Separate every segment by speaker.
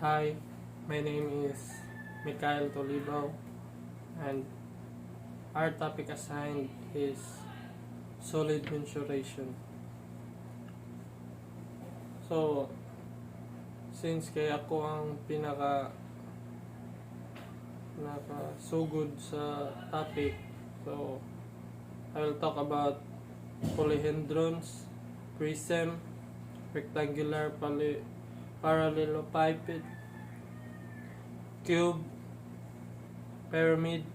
Speaker 1: Hi, my name is Mikhail Tolibao and our topic assigned is solid mensuration. So, since kay ako ang pinaka nakasugod sa topic, so I will talk about polyhedrons, prism, rectangular parallelepiped, cube, pyramid,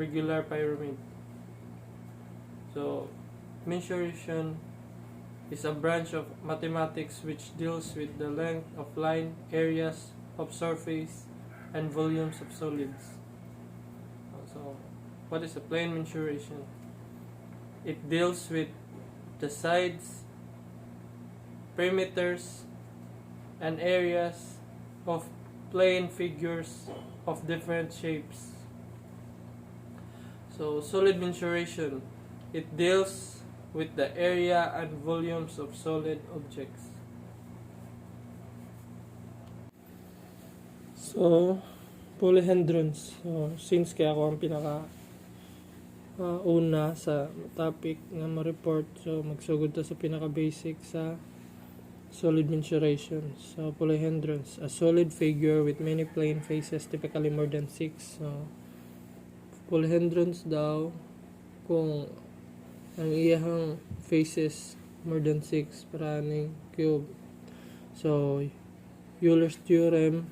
Speaker 1: regular pyramid. So, mensuration is a branch of mathematics which deals with the length of line, areas of surface, and volumes of solids. So, what is a plane mensuration? It deals with the sides, perimeters, and areas of plane figures of different shapes. So, solid mensuration, it deals with the area and volumes of solid objects. So, polyhedrons. So, since kay ako ang pinaka una sa topic nga ma-report, so magsugod ta sa pinaka basic sa solid mensuration. So, polyhedrons, a solid figure with many plane faces, typically more than six. So, polyhedrons daw kung ang iyahang faces more than 6 para ning cube. So, Euler's theorem,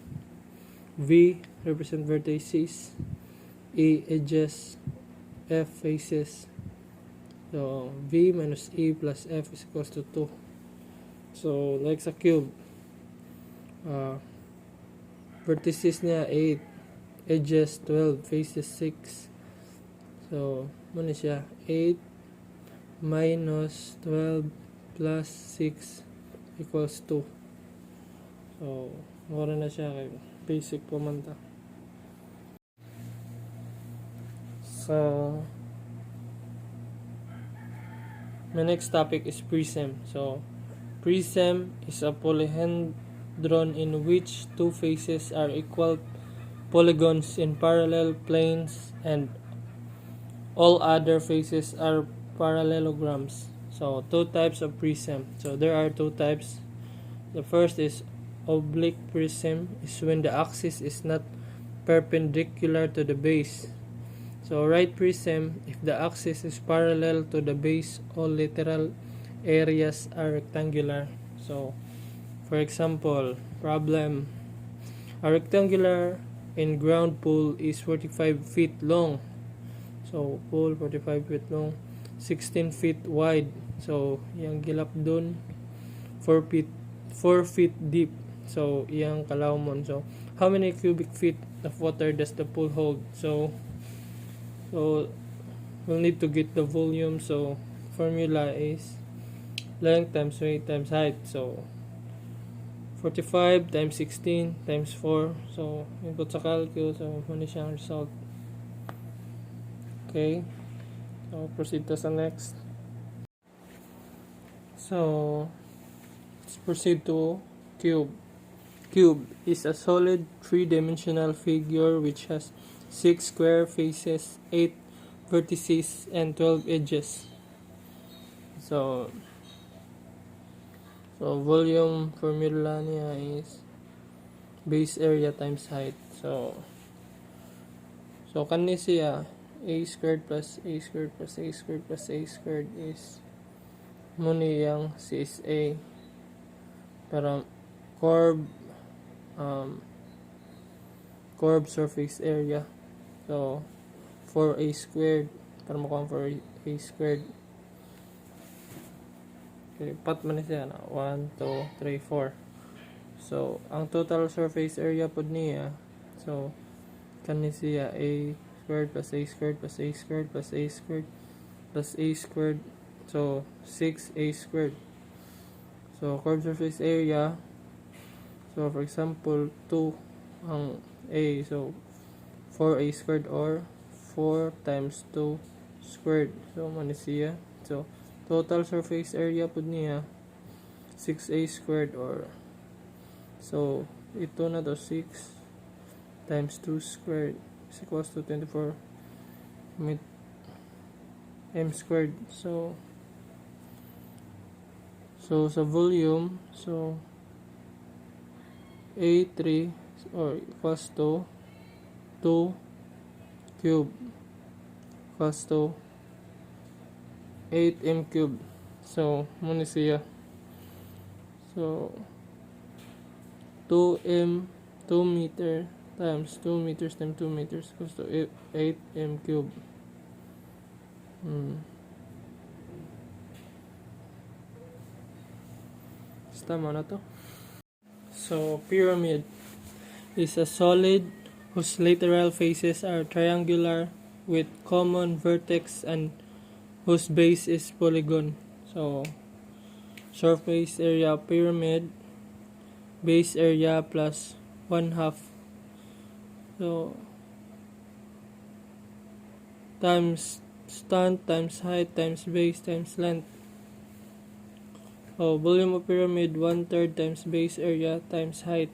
Speaker 1: V represent vertices, E edges, F faces. So, V minus E plus F is equals to 2. So, like sa cube, vertices niya 8, edges 12, faces 6. So, mao ni siya 8 minus 12 plus 6 equals 2. So, mao na siya kay basic pa man ta. So, my next topic is prism. So, prism is a polyhedron in which two faces are equal polygons in parallel planes and all other faces are parallelograms. So, two types of prism. So, there are two types. The first is oblique prism, is when the axis is not perpendicular to the base. So, right prism, if the axis is parallel to the base, all lateral areas are rectangular. So, for example, problem: a rectangular in ground pool is 45 feet long. So, pool 45 feet long, 16 feet wide. So, iyang gilapdon 4 feet 4 feet deep. So, iyang kalawmon. So, how many cubic feet of water does the pool hold? So we'll need to get the volume. So, formula is length times weight times height. So, 45 times 16 times 4. So, input sa calculus. So, mao ni siyang result. Okay. So, proceed to sa next. So, let's proceed to cube. Cube is a solid three-dimensional figure which has six square faces, eight vertices, and 12 edges. So volume formula niya is base area times height. So kani siya a squared plus a squared plus a squared plus a squared is mao ni iyang CSA para curved surface area. So 4a squared para makuha ang 4a squared. Okay, pat man ni siya na 1, 2, 3, 4. So, ang total surface area pod niya, so, kani siya a squared plus a squared plus a squared plus a squared plus a squared. So, 6a squared. So, curved surface area, so, for example, 2 ang a. So, 4a squared or 4 times 2 squared. So, mao ni siya. So, total surface area pod niya 6a squared or so Ito na to, 6 times 2 squared is equals to 24 m squared. So sa volume, so A3 or equals to 2 cube equals to 8 m cube. So, mao ni siya. So, 2 m 2 meter times 2 meters times 2 meters equals to 8 m cube. Tama na to. So, pyramid is a solid whose lateral faces are triangular with common vertex and whose base is polygon. So, surface area of pyramid, base area plus 1 half. So, times slant times height times base times length. Oh, volume of pyramid, 1 third times base area times height.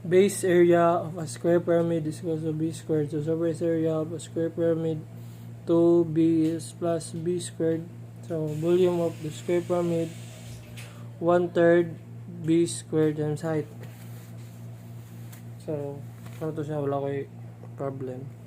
Speaker 1: Base area of a square pyramid is equal to b squared. So, surface area of a square pyramid, 2b is plus b squared. So, volume of the square pyramid, 1 third b squared times height. So, ano to siya, wala ko'y problem.